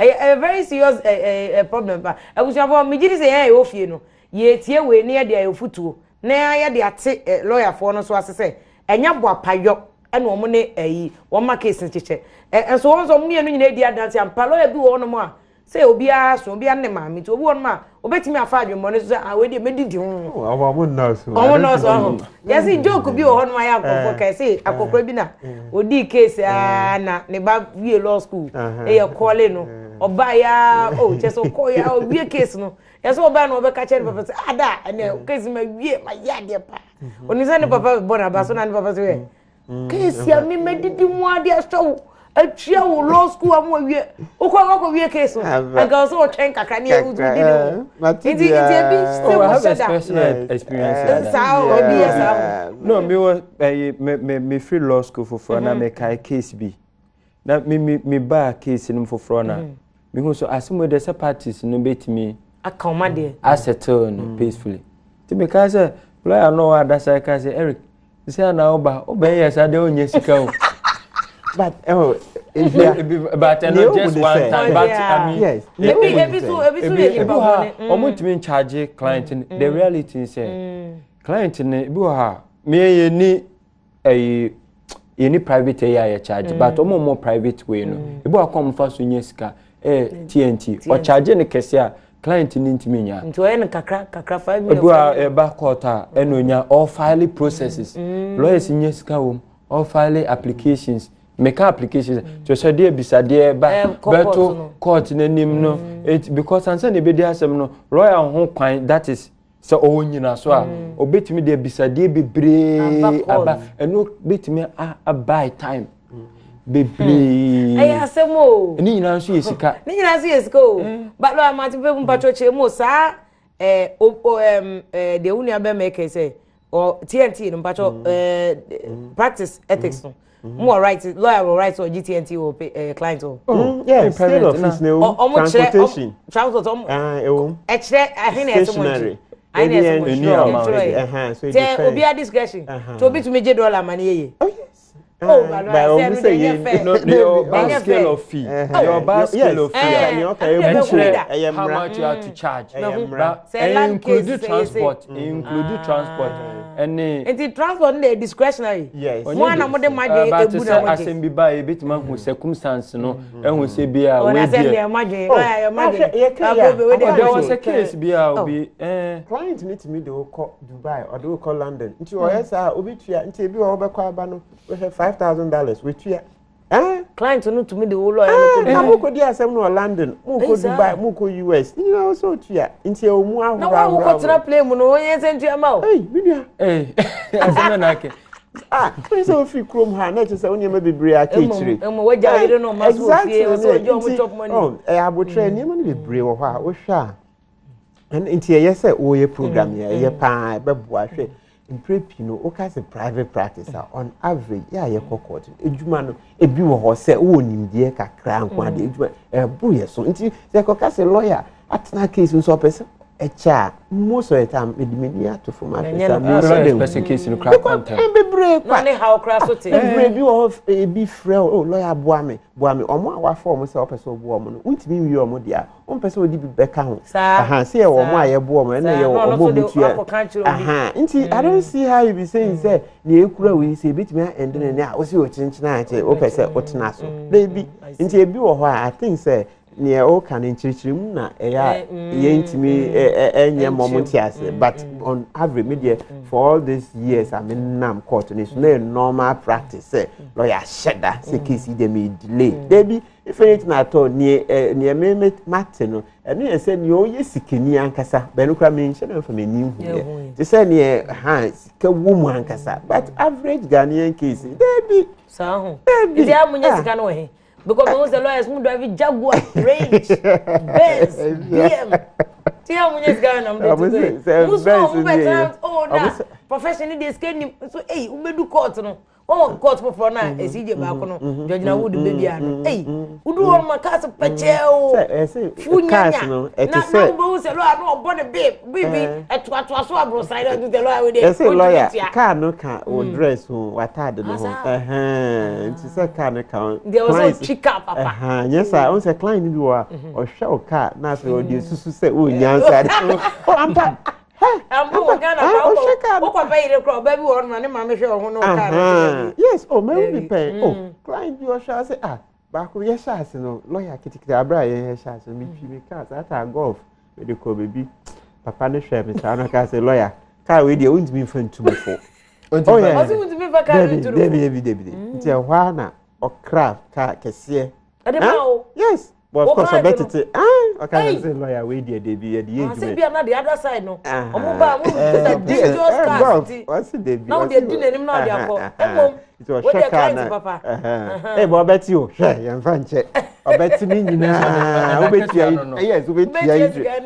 Ɛyɛ ɛyɛ very serious ɛ ɛ problem pa. Abusuafo megye di sɛ yɛn a yɛwɔ fie no yɛtie wei ne yɛde ayɛ fotuo na yɛde ate lɔyafoɔ no so ase sɛ ɛnyɛ boapayɔ ɛna wɔn ne ɛyi wɔn ma case no kyekyɛ. Ɛ nso wɔn nso wɔn mmienu nyinaa di adanse ampa lɔya bi wɔ hɔnom a sɛ obiara so obiara ne maame nti obi wɔ hɔnom a obetumi afa adwemmɔne so sɛ ah wei deɛ mɛdidi ho. Ɔmo nnɔɔso. Ɔmo nnɔɔso ɔho. Yɛsi joke bi wɔ hɔnom ayɛ nkurɔfoɔ ka yɛsi akɔkora bi na odii case aa na ne ba wie law school ɛyɛ kɔɔle no ɔbaa ya o kyɛ sɛ ɔkɔɔ ya owie case no yɛsɛ ɔbaa na ɔbɛka kyerɛ ne papa sɛ ah da ɛnɛ case ma wie ma yɛ adeɛ paa onim sɛ ne papa bɔ n'aba so na ne papa sɛ yɛ case a mi mɛdidi mu adeɛ ahwɛ wo atua wo law school amu awie wokɔ wakɔ wie case no anka ɔsɛ ɔtwɛn kakra ne ɛwutu di ne ho nti nti ebi sɛ Oh, I mo have hyɛ a da personal experience. saa o ebi yɛ saa o. No, me wɔ ɛyi me me me free law school foforɔ na me kae case bi. Na me me me baa case no mu foforɔ na me hu so asɛm wei deɛ sɛ parties no betumi aka ɔma deɛ. asettle no peacefully. Nti me kae sɛ lawyer no a ɔwɔ adasa kae sɛ Eric sɛ na woba wobɛn yɛ saa deɛ wonyɛ sika o. But oh, ebia but ɛno just one time but I mean yes ebi ebi so ebi so yɛ nipa ebi wɔ ha bɔne. wɔn ntumi nkyagye client no the reality n sɛ client no ebi wɔ ha me yɛ ni ɛyi yɛ ni private ɛyɛ a yɛ charge but wɔn a wɔn private way no ebi wɔ ha kɔn mo fa so nye sika ɛyɛ TNT ɔcharge no kɛse a client no ntumi nya. Nti ɔyɛ no kakra kakra 5 million. Ebi wɔ ha ɛba court a ɛna onya all file processes lawyers nye sika wɔm all file applications meka applications kyerɛ sɛ deɛ bisadeɛ ba bɛto court n'anim no it because ansa na ebedi asɛm no lawyer ho kwan that is sɛ ɔwɔ nyina so a obetumi deɛ bisadeɛ bebree aba ɛno betumi a buy time bebree. Ɛyɛ asɛm o. Ne nyinaa nso yɛ sika. Ne nyinaa nso yɛ sika o. But lawyer Martin Pɛku mpatwɔ kyerɛ mu o saa ɛɛ o o ɛm ɛɛ deɛ wo nua bɛrima ɛkɛ sɛ ɔ TNT no mpatwɔ ɛɛ practice ethics no mo wɔ right lawyer wɔ right ɔgye TNT wɔ ɛɛ client wɔ. Oh yeah state office na ewu transportation. Transport ɔmo ɛkyerɛ ɛhe na ɛsɛ mo ngye. Ayi na ɛsɛ mo Any ntwerɛ amount. ntwerɛ yɛ. So it Tɛ depends. obiara discretion. Tɛ obi tumi gye dollar ma ne yɛ yie. Oh yes. Oh, but ɔmo sɛ yɛ no your bar scale of fee your bar scale of fee ɛkyerɛ how much you have to charge but include transport include transport ɛne. Nti transport no yɛ discretionary. Yes. Mo ana mo de mo adwene ebu na mo gye. Asɛm bi ba ebetumi ahu circumstance no ɛhu sɛ bi a wei deɛ. Ɔna sɛ mo adwene ɔyɛ mo adwene. There was a case bi a obi. Client ni tumi de wo kɔ Dubai ɔde wo kɔ London nti ɔyɛ saa obi tua nti ebi wɔ wɔbɛkɔ aba no wohwɛ $5,000 wetua. Eh? Client no tumi de wo lawyer no kɔ. Na mo kɔ di asɛm no wɔ London, mo kɔ Dubai, mo kɔ US. Nyina wo sɛ otua. Nti ɛwɔ mu ahorow. Na wo kɔ tena plane mu no, wɔnyɛ sɛ ntua ma o. Ei, me nua. Ei, asɛm na ake. Ah, wọ́n sɛ wofi kurom ha na ɛkyɛ sɛ wo nneɛma bebree aka akyire. Emu wagya yere no ma so wɔ fie, ɔsɛ ɔgye ɔmo chop money. Ɛyɛ abotrɛ nneɛma no bebree wɔ hɔ a wohwɛ a nti ɛyɛ sɛ wɔyɛ program yɛ ɛyɛ paa ɛbɛboa hwɛ mpere pii no woka sɛ private practice a on average yɛ a yɛkɔ court edwuma no ebi wɔ hɔ sɛ wowɔ nimdeɛ kakra nko ade edwuma ɛbo yɛ so nti sɛ kɔka sɛ lawyer atena case nso ɔpɛ sɛ ɛkyɛ a most of the time mede m'ani ato fam ahwɛ sɛ mehyɛ dɛ pɛsɛ case no kora kɔntɛm bebree kwa na ne haw kora so te bebree bi wɔ hɔ ebi frɛ o lawyer boa me boa me ɔmo a wafa ɔmo sɛ ɔpɛ sɛ ɔboa ɔmo no wontumi nwie ɔmo deɛ wompɛ sɛ wode bi bɛka ho sɛ yɛwɔ ɔmo a yɛboa ɔmo ɛna yɛwɔ ɔmo a ɔmo tua nti I don't see how you be saying sɛ nea ekura wei sɛ ebetumi ɛnde ne ne a wosi okyenkyene akyɛ wopɛ sɛ wotena so beebi nti ebi wɔ hɔ a I think sɛ nea ɔka no nkyerɛkyerɛmu na ɛyɛ a yɛntumi ɛnyɛ ma ɔmo nte ase, but on average me deɛ, for all these years a me nam court no so na yɛ normal practice sɛ lawyer ahyɛ da sɛ case yi deɛ me delay deebi. If anything at all, neɛ ɛ neɛ me me mate no, ɛno yɛ sɛ neɛ ɔyɛ sikani ankasa, bɛn kora me nhyɛ na nfa m'ani nhu yɛ. Te sɛ neɛ ha sika wɔ mu ankasa, but average Ghanaian case, deebi. Saa ho. Deebi. Nti a mo nyɛ sika no wɔ he? Because mo sɛ lawyers mo drive Jaguar, Range, Benz, BM. Ti a mo nyɛ sika no na mo de ti sɛ. Mo so mo bɛ tena oh na profession ni de sika nim so eyi wo bɛ du court no wɔn court foforɔ no a esi gye baako no Georgina Wood baabi a no eyi wodu hɔ ma cars pɛkyɛɛ o fu nyanya na na wobɛhu sɛ lɔya no ɔbɔ ne babe bibi ɛtoatoa so aborosan na ɔdu sɛ lɔya wei de ɛsɛ lɔya car no ka o dress ho w'ataade no ho ɛhɛn nti sɛ car no ka o deɛ ɔsɛ ɔtwi car papa ɛhɛn nyɛ saa ɔn sɛ client bi wɔ a ɔhwɛ o car na afei ɔde esusu sɛ o nyansa o ampa. Ampa wɔ Ghana kwa wokɔ wokɔ pɛ yere kora ɔbaa bi wɔ hɔ na ne maame hwɛ ɔho no ɔkaa no. Yes, oh mɛhu bi pɛn. Oh, client bi ɔhwɛ ase ah baako yɛhyɛ ase no lawyer kitikiti abere a yɛn yɛhyɛ ase no metwi me car saa taa golf mede kɔ baabi papa no hwɛ me saa no kaa sɛ lawyer car wei deɛ wontumi mfa ntu me fo. Oh yeah. Ɔsi wontumi mfa car no ntu no fo. Dabi dabi dabi dabi. Nti ɛhɔ ara na ɔkra car kɛseɛ. Ɛde ma o. Yes. But of course, ɔbɛ tete. Ah, ɔka sɛ sɛ lawyer wei deɛ debi yɛde yɛ adwuma. Ase bi ana the other side no. Ɔmo ba mo sɛ dangerous cars ti. Ɔsi debi. Na ɔde di n'anim na ɔde akɔ. Emom. Nti ɔhwɛ car na. Papa. Ee bɔ ɔbɛti o hwɛ yɛn fa nkyɛ. Ɔbɛti ne nyinaa wobɛtua yi yes wobɛtua yi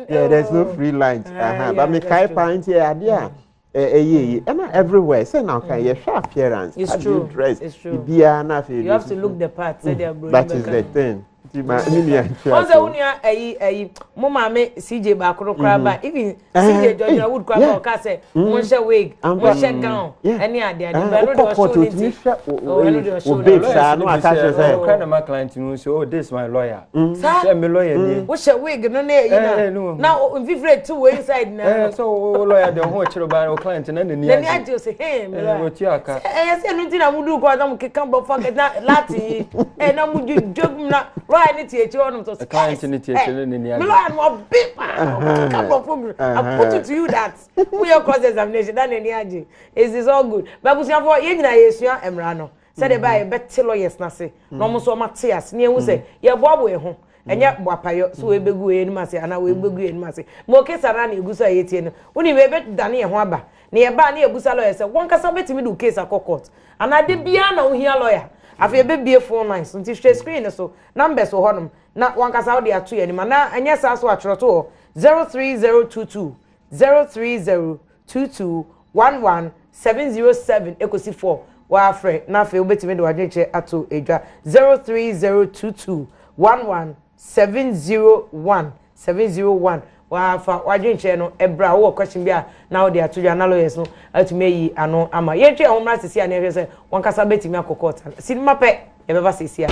yeah there is no free lunch. But mi kae paa nti ɛyɛ adeɛ a ɛyɛ yi ɛna everywhere sɛ na ɔka yɛhwɛ appearance, It's how do true. you dress, It's true. bibiara na afei You have to look the part. Sɛ deɛ aburoni that is bɛka. the thing nti ma mi nua ntua Wɔn sɛ wo nua ɛyi ɛyi mo maame CJ baako no koraa ba even CJ Georgina Wood koraa ba ɔka sɛ mo nhyɛ wig, mo nhyɛ gown ɛne ade ade ba ɛno deɛ wokɔ ɔhyɛ ne otumi ti hwɛ Oh, ɛno deɛ ɔhyɛ wo ne babe ti. saa na waka kyerɛ sɛ ɔkra na ma client no sɛ oh, this my lawyer. Saa. Sɛ me lawyer nie. Wohyɛ wig no ne ɛyi Eh, eh, na no. na mfifire ti wɔ inside na sɛ wo lawyer deɛ ho kyerɛ ba wo client na n'ani n'ani agye. agye o sɛ hɛn mi Eh, lawyer. wɔtua aka. Ɛyɛ sɛ ɛno nti na mo duru kɔ na mo keka bɔfɔ kɛ na Latin yi ɛ na mo dwedwe mu na lawyer ne tie akyire hɔnom so. Client ne tie akyire ne n'ani agye. Mi lawyer no ɔbi paa ɔkeka bɔfɔ mu. I put it to you that mo yɛ cross examination na n'ani agye. It is all good. Bɛbusuafo yɛn nyinaa yɛsua mmara no sɛdeɛ ɛbɛyɛ a yɛbɛte lawyers n'ase na wɔn nso wɔn ate ase na yɛn ho sɛ yɛboaboa yɛn ho ɛnyɛ boapayɔ so wei bɛgu wei anim ase anaa wei bɛgu yɛn anim ase ma oke sa na egu so a yɛtie no wonim yɛbɛdane yɛn ho aba na yɛbaa ne yɛbusa lawyer sɛ wɔn kasa bɛtumi de wo case akɔ court anaa de biara na wohia lawyer. Afei yɛbɛbie phone lines nti hwɛ screen no so numbers wɔ hɔnom na wɔn kasa wode ato yɛn anim anaa ɛnyɛ saa so atwerɛ to hɔ 03022 03022 11707 ekosi 4 wɔafrɛ na afei wobɛtumi de wadwenkyerɛ ato edwa 03022 11701 701. Wafa w'adwenkyerɛ no bra, wowɔ question bi a na wode ato dwa na lawyers no atumi ayi ano ama. Yɛntwe yɛn ho mmra sisi a na yɛhwɛ sɛ wankasa bɛtumi akɔ court ana. Sinima pɛ, yɛbɛba sisi a.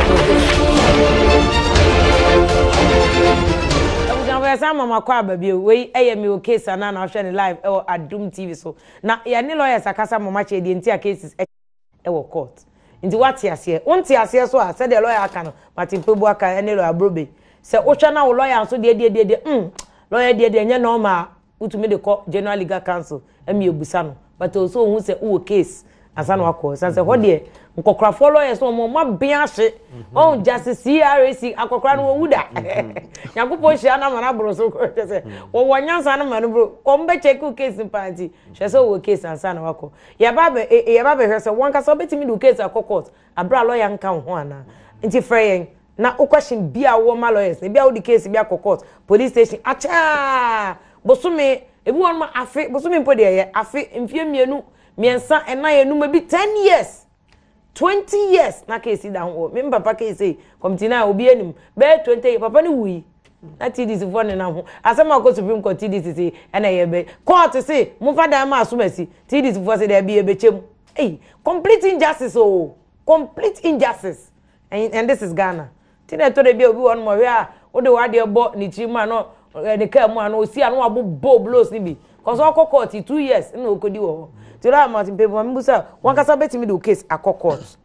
Abusuafo yɛsan ma makɔ aba bio. Wei ɛyɛ me wɔ case anaa na wohwɛ no live ɛwɔ Adum TV so. Na yɛne lawyers akasa ma makyɛ deɛ nti a cases wɔ court. Nti woate aseɛ. Wonte aseɛ so a, sɛdeɛ lawyer aka no, Martin Kpebu aka ɛne lawyer Brobe. Sɛ wohwɛ na wo lawyer nso deɛ deɛ deɛ deɛ, mm, lawyer deɛ deɛ ɛnyɛ normal a, wotumi de kɔ General Legal Council ɛmi ebusa no. But ɛwɔ sɛ ohun sɛ wowɔ case ansa na wakɔ. San sɛ hɔ deɛ, nkɔkorafoɔ lawyers no wɔn wɔn aben ahye. Ɔn Justice CRAC akɔkora no wɔn wu da. Nyankopɔn hyira no ama no aboro so. Kyɛ sɛ wɔwɔ nyansa no ma no bro. Wɔn bɛ check wo case no paa nti hwɛ sɛ wowɔ case ansa na wakɔ. Yɛba abɛ e yɛba abɛhwɛ sɛ wo ankasa wobɛtumi de wo case akɔ court aberɛ a lawyer nka wo ho anaa. Nti frɛ yɛn na wo question biara a wowɔ ma lawyers no, ebia wode case bi akɔ court, police station, akyɛ aa, bosome, ebi wɔ hɔnom a afe, bosome mpo deɛ ɛyɛ, afe, mfeɛ mmienu, mmiɛnsa, nnan, enum, ebi ten years, 20 years na case da ho wɔ me papa case yi committee na obi anim bɛyɛ 20 years papa no wui na TDC foɔ nenam ho asɛm akɔ supreme court TDC se ɛna yɛ bɛ court se momfa dan ma asomasi TDC foɔ se daabi yɛbɛkyɛ mu ei complete injustice o oh. complete injustice and, and this is Ghana Nti na ɛtɔ da bi a obi wɔ hɔnom ɔhwɛ a wode w'adeɛ bɔ ne tiri mu a na ne kaa mu a na osi a na wabobɔ blows no bi. Kɔsɛ ɔkɔ court yi 2 years na ɔkɔdi wɔ hɔ. Nti lawyer Martin Kpebu ma mebu sɛ wankasa bɛtumi de wo case akɔ court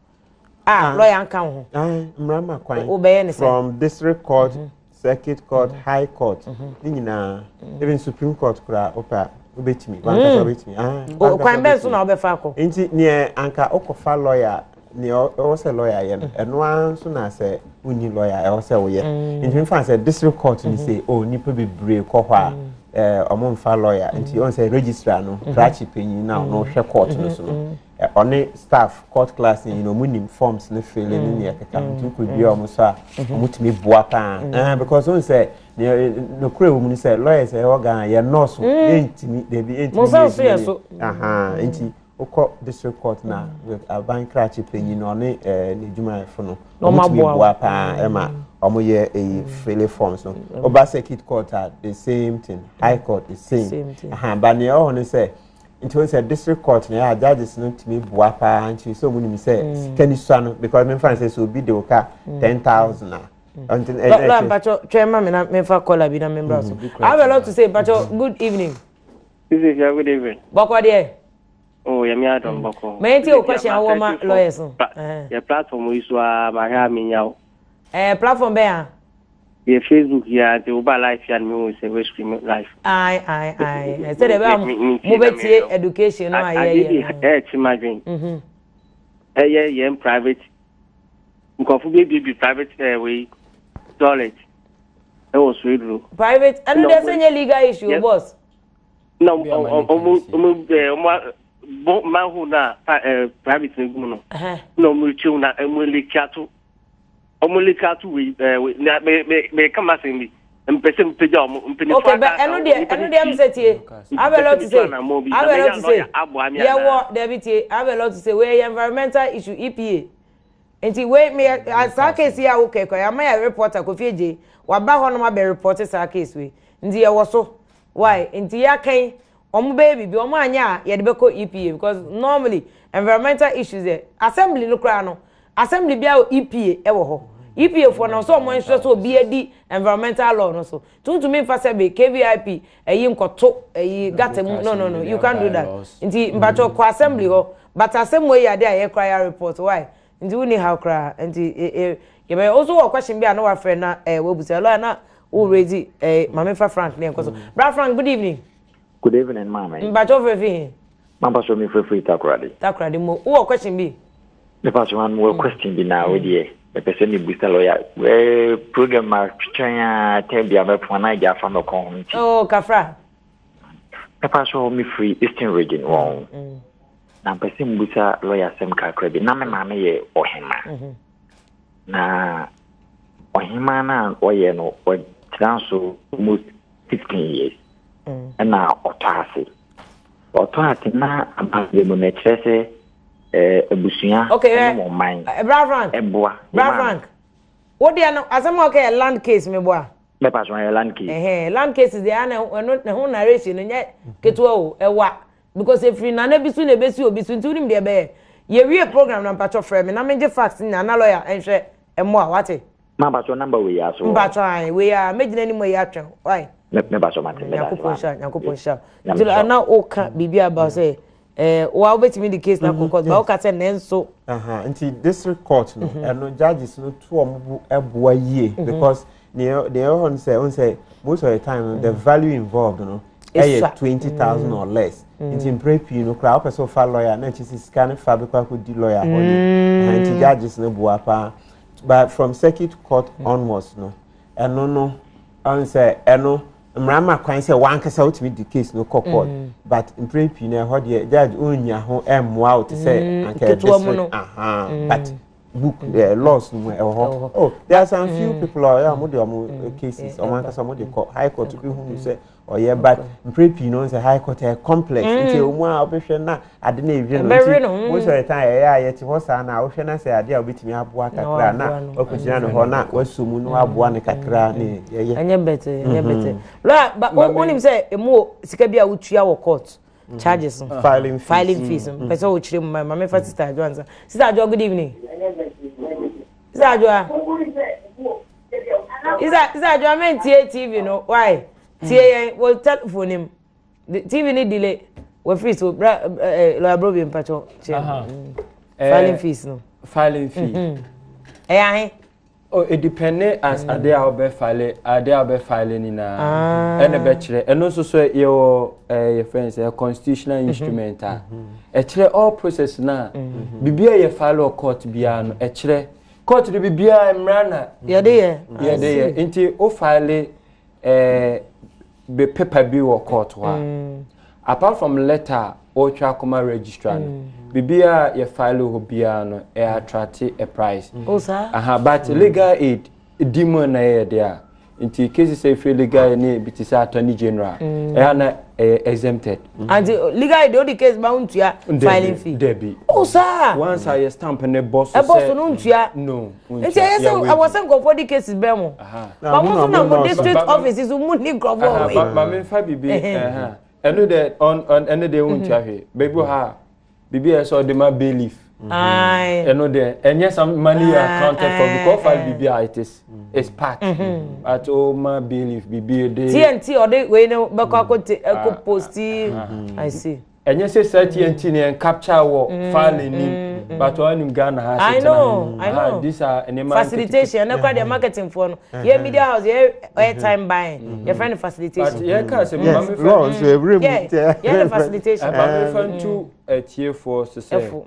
a ah. lawyer nka wo ho. Mmara ma kwan. Wobɛyɛ ne sɛ. From district court, mm -hmm. circuit court, mm -hmm. high court, mm -hmm. ne nyinaa. Mm -hmm. Even supreme court koraa wopɛ a wobɛtumi. Wankasa wobɛtumi. Ah, kwan bɛn so na wobɛfa akɔ? Nti neɛ anka wokɔfa lawyer nea ɛwɔ sɛ lɔya yɛ no mm. ɛno ara nso na sɛ wonni lɔya ɛwɔ sɛ woyɛ mm. nti mefa sɛ district court ni mm-hmm. sɛ o oh, nipa bebree kɔ hɔ a mm. eh, ɔmo nfa lɔya nti ɔn sɛ registrar no mm-hmm. krakye panyin na ɔno hwɛ court no so no mm-hmm. eh, ɔne staff court class ni na ɔmo nim forms ne fele ne nea ɛkeka nti wokɔ dua ɔmo so a ɔmo tumi boa paa eh, because ɔn sɛ nokura wɔ mu ni sɛ lawyers ɛwɔ Ghana yɛ nɔɔso yɛntumi dabi yɛntumi yɛ adwuma nti. Wokɔ district court na aban krakye panyin no ɔne n'adwumayɛfo no wɔtumi boa paa ɛma wɔyɛ eyi file forms no. Woba circuit court a the same thing, high court the same. Aha, ba nea ɛwɔ hɔ no sɛ nti wɔn sɛ district court na yɛ a judges no tumi boa paa nti sɛ wɔn nim sɛ sika ni sua no because mefa sɛ sɛ obi de wo ka 10,000 a. Lɔya mpatsɔ twɛn ma mi na mefa kɔla bi na membra so. I have a lot to say mpatsɔ good evening. Good evening. Bɔkɔ deɛ. Oh, yɛmi adɔm bɔkɔ. Mɛ nti o question awɔ ma lawyers no. Yɛ platform yi so a ma hwɛ a mi nya o. Ɛɛ platform bɛn a? Yɛ Facebook yi a nti o ba live ya no mi hu sɛ we stream live. Ayi ayi ayi sɛ de bɛ a mo bɛ tie education no a yɛ yɛ. Ade bi ɛɛkyi ma dwen. Ɛyɛ yɛn private nkurɔfo bi ebi private ɛɛ wei toilet ɛwɔ Swedru. Private ɛno deɛ sɛ nyɛ legal issue boss. Na ɔmo ɔmo ɔmo ɛɛ ɔmo bɔ manhole na ɛɛ private na egu mu no na ɔmo retwa na ɔmo leki ato ɔmo leki ato wei ɛɛ wei na me me me ka ma asɛm bi mpɛ sɛ mpagya ɔmo mpanyinfoɔ okay bɛ ɛno deɛ ɛno deɛ ɛmu sɛ tie I have a lot to say I have a lot to say yɛwɔ dɛbi tie I have a lot to say wei yɛ environmental issue EPA nti wei me yɛ saa case yi a wokɛ kɔ yɛ ama yɛ reporter Kofi Adjei waba hɔ nom abɛ report saa case wei nti yɛwɔ so. Why nti yɛaka yi wɔn bɛyɛ biribi wɔn anyɛ a yɛde bɛkɔ EPA because normally environmental issues yɛ assembly no koraa no assembly biara wɔ EPA ɛwɔ hɔ EPA foɔ no sɛ wɔn ensure sɛ obi adi environmental law no so tuntumi nfa sɛ bi KVIP ɛyi nkɔto ɛyi gata mu no no no you can't do that nti mpatsɔ kɔ assembly hɔ but asɛm wɔ yi ade a yɛ koraa yɛ report why Nti wonni haw koraa nti yɛbɛyɛ wo nso wɔ question bi a na wafrɛ na eh, wabusa lawyer na wo raise eh, maame fa Frank ne nkɔ so bra Frank good evening. Good evening maame. Mpakyɛ wofrɛ fi he? Mampakyɛ me frɛ firi Takoradi. Takoradi mo wowɔ question bi? Mepakyɛ ma mewɔ question bi na wo deɛ mepɛ sɛ mebusa lawyer eh, program ma twɛn a tɛn bia mɛpɔn na agya afa mɛkɔn ho nti. Oh kafra. Mepakyɛ me firi Eastern Region wɔn. Mm. Na mpɛ sɛ mbusa lɔya asɛm kakra bi. Na me maame yɛ ɔhema. Mhm. Na ɔhema no a ɔyɛ no, ɔtena so almost 15 years. Mm. Ɛna ɔtɔ ase. Ɔtɔ ase na abammerɛ mu no ɛkyerɛ sɛ eh, abusua okay, ne wɔn man eh, Bra Frank. ɛboa. Bra Frank. Wo deɛ no asɛm a ɔka yɛ land case meboa. Mɛpa so ɛyɛ land case. Ɛhɛn land cases deɛ ana ɛno ne ho narration no nyɛ ketewa o ɛwa because efiri nana bi so na ebesi obi so nti wonim deɛ ɛbɛyɛ yɛwie program na mpatsɔ frɛ me na megye facts nyinaa na lawyer nhwɛ mmoa wate. Ma mpatsɔ number wei aso. Mpatsɔ ayi wei a mɛgyina anim ayi atwɛn why. Me mpatsɔ mate mɛda ase. Nyankopɔn nhyira Nyankopɔn nhyira. Nti ana woka biribi about sɛ Eh, wa wobɛtumi de case na kɔ court ba woka sɛ nanso. Nti district court no mhm. ɛno judges no to wɔn bo ɛboa yie mhm. because deɛ deɛ ɛwɔ hɔ no sɛ ɔn sɛ most of the time no the mhm. value involved no ɛyɛ 20,000 or less nti mpere pii no koraa wopɛ sɛ ɔfa lawyer na ɛkyɛ sɛ sika no fa bɛkɔ akɔdi lawyer hɔ ne nti judges no boa paa but from circuit court onwards no ɛno no ɔn sɛ ɛno. Mmara ma kwan sɛ w'ankasa wotumi de case no kɔ court mm. but mpere pii no ɛhɔ deɛ judge onnya ho ɛmmoa wo te sɛ mm, anka district aha mm. but book uh, laws no mu ɛwɔ hɔ oh there are some few mm. people a ɔyɛ a wɔn de wɔn mm. cases wɔn ankasa wɔn de kɔ high court bi hu sɛ ɔyɛ but mpere pii no sɛ high court ɛyɛ complex nti wɔn a wɔbɛhwɛ na ade na ewie no nti most of the time ɛyɛ a yɛte hɔ saa na wohwɛ na sɛ ade a wobɛtumi aboa kakra na wakɔgyina no hɔ na wasɔ mu na waboa no kakra ne yɛyɛ. Ɛnyɛ bɛtɛ ɛnyɛ bɛtɛ lɔya ba wonim sɛ emu wɔ sika bi a wotua wɔ court charges no filing fees filing fees no pɛ sɛ wokyerɛ mu ma ma mefa sister adwo ansa sister adwo good evening sister adwo sister sister adwo mentie tv no why tie yɛn wɔ telephone mu. TV ni delay wafiri so bra eh, eh, lawyer bro bi mpakyɛw kyerɛ mm. eh, filing fees no. Filing fee. Mm-hmm. Ɛyɛ ahe. Oh, it depend as mm. ade a wobɛ file ade a wobɛ file nyinaa ah. ɛna bɛkyerɛ ɛno nso so yɛwɔ ɛɛ yɛ fɛn sɛ constitutional mm-hmm. instrument a mm-hmm. ɛkyerɛ all process na biribi a yɛ file wɔ court biara no ɛkyerɛ court no biribiara mmara na yɛde yɛ yɛde yɛ nti o file ɛɛ. Be paper bi wɔ court hɔ a, mm. apart from letter a wɔretwa akɔma registrar no, mm. biribiara yɛ file hɔ biara no, ɛ attract a price. Mm. Oh, saa? Aha, but mm. legal aid di mu na ɛyɛ deɛ a, nti cases a efiri legal aid ne ebi te sɛ attorney general, mm. ɛyɛ na ɛyɛ exempted. Anti legal aid odi case ba ntua filing fee. Debi. Oh, saa? Once a yɛ stamp ne bɔ so sɛ. Ɛbɔ so no ntua. No. Nti ɛyɛ sɛ ɛwɔ sɛ nkurɔfoɔ di cases bɛn mo. Ba mo nso na mo district office so mo ni nkurɔfoɔ wɔ yi. Maame nfa bibi ɛno dɛ ɔn ɔn ɛno deɛ wontua hwee baabi wɔ ha a biribi a ɛsɛ ɔde ma bailiff. Ɛno deɛ ɛnyɛ some money you are counted for because fa biribi a it is is part but o ma bailiff biribi de. TNT ɔde wei no bɛkɔ akɔ te ɛkɔ posti I see. Ɛnyɛ sɛ saa TNT no yɛn capture wɔ mm, file nim mm, mm. but ɔnim Ghana ha I know I know these are nneɛma facilitation ɛnɛ kora deɛ marketing foɔ no yɛ media house yɛ airtime buying yɛ fɛ no facilitation. But yɛ ka sɛ maame fɛ law nso ewura mu tɛ yɛ no facilitation. Maame fɛ ntu atiefoɔ so sɛ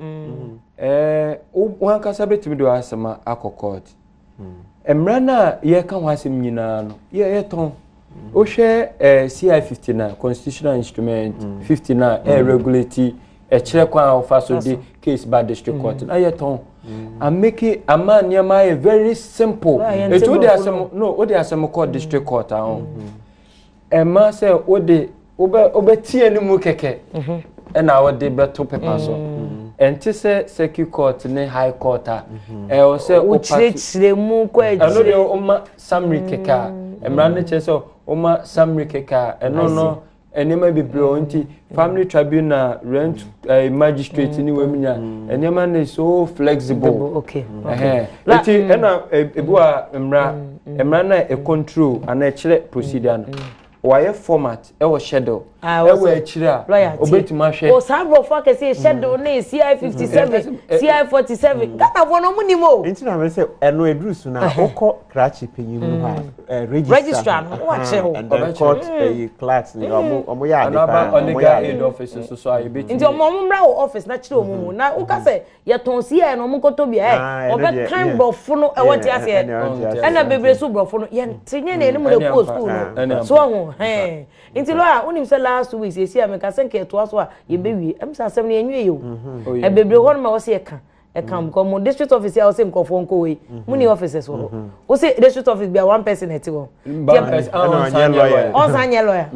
ɛɛ wɔn ankasa bɛtumi de wɔn asɛm akɔ court. Mmara no a yɛreka ho asɛm nyinaa no, yɛtɔn. Wohwɛ eh, CI 59, Constitutional Instrument 59, mm. eh, regulate ɛkyerɛ kwan a wɔfa so de case ba district court mm. na yɛtɔn. Ameke ama nneɛma ayɛ very simple. Etu wode asɛm no wode asɛm kɔ district court ahɔ. Ɛmma sɛ wode wobɛ wobɛte anim kɛkɛ mhm. ɛna wode bɛto pepa so. Mm. Ɛnte sɛ circuit court ne high court a mhm. ɛwɔ sɛ wokyerɛkyerɛ mu kɔ akyire. Ɛno deɛ woma summary kɛkɛ a mm. mmara no kyerɛ sɛ woma summary kɛkɛ a ɛno no nneɛma bebree wɔ nti family tribunal rent uh, magistrate ni wɔn nya nneɛma no so flexible. Okay. Okay. Nti ɛna ebi wa mmara mmara na e control ana ɛkyerɛ procedure no wɔayɛ format ɛwɔ schedule ah, ɛwɔ akyire a obetumi ahwɛ. o saa aborɔfo akɛse yɛ schedule ne ci 57 ci 47 ghanafoɔ no ɔmo nim o. nti na mɛ sɛ ɛno eduru so na okɔ krakye panyin mu hɔ a registrar no wakyerɛ wo. And then court ɛyi clerks ni ɔmo ɔmo yɛ ade paa ɔmo yɛ ade. aid office nso so a yɛbɛtumi. Nti ɔmo ɔmo mmra wɔ office na kyerɛ ɔmo mu na woka sɛ yɛtɔn si yɛ no ɔmo nkɔtɔ bi ɛ ɔbɛkan borɔfo no ɛwɔ te aseɛ ɛna bebree so borɔfo no yɛnte nye na anim na ɛkɔɔ school no so ɔho hɛn nti lɔya wonim sɛ last 2 weeks yɛsi a meka sɛ nka yɛtoa so a yɛbɛwie ɛm sɛ asɛm no yɛnwie yɛ o ɛbebree hɔ no ma wɔ sɛ yɛka. Ɛka because mo district office a wɔsɛ nkurɔfoɔ nkɔ wei mo ni offices wɔ hɔ. Wosɛ district office bi a one person ɛte hɔ. Ɔnsan nyɛ lawyer.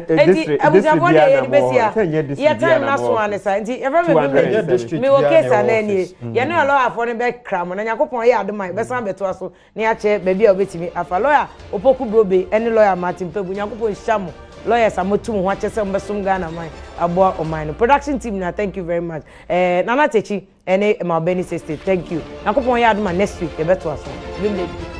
Eti abusuafoɔ deɛ yɛde bɛsi a yɛ time na so ane sa nti yɛfrɛ me privilege mewɔ case anaa nie yɛne ɔlɔyafoɔ no bɛkra mo na Nyankopɔn yɛ adom a yɛbɛsan abɛtoa so na yɛakyerɛ baabi a wobɛtumi afa. Lawyer Opoku Brobe ne Lawyer Martin Kpebu, Nyankopɔn nhyira mo lawyers a moatu mo ho akyɛ sɛ mobɛsom Ghana man aboa ɔman no. Production team nyinaa thank you very much. Eh, Nana Tekyi ne Maubeni Seste thank you. Nyankopɔn yɛ adom a next week yɛbɛtoa so. Bim lady.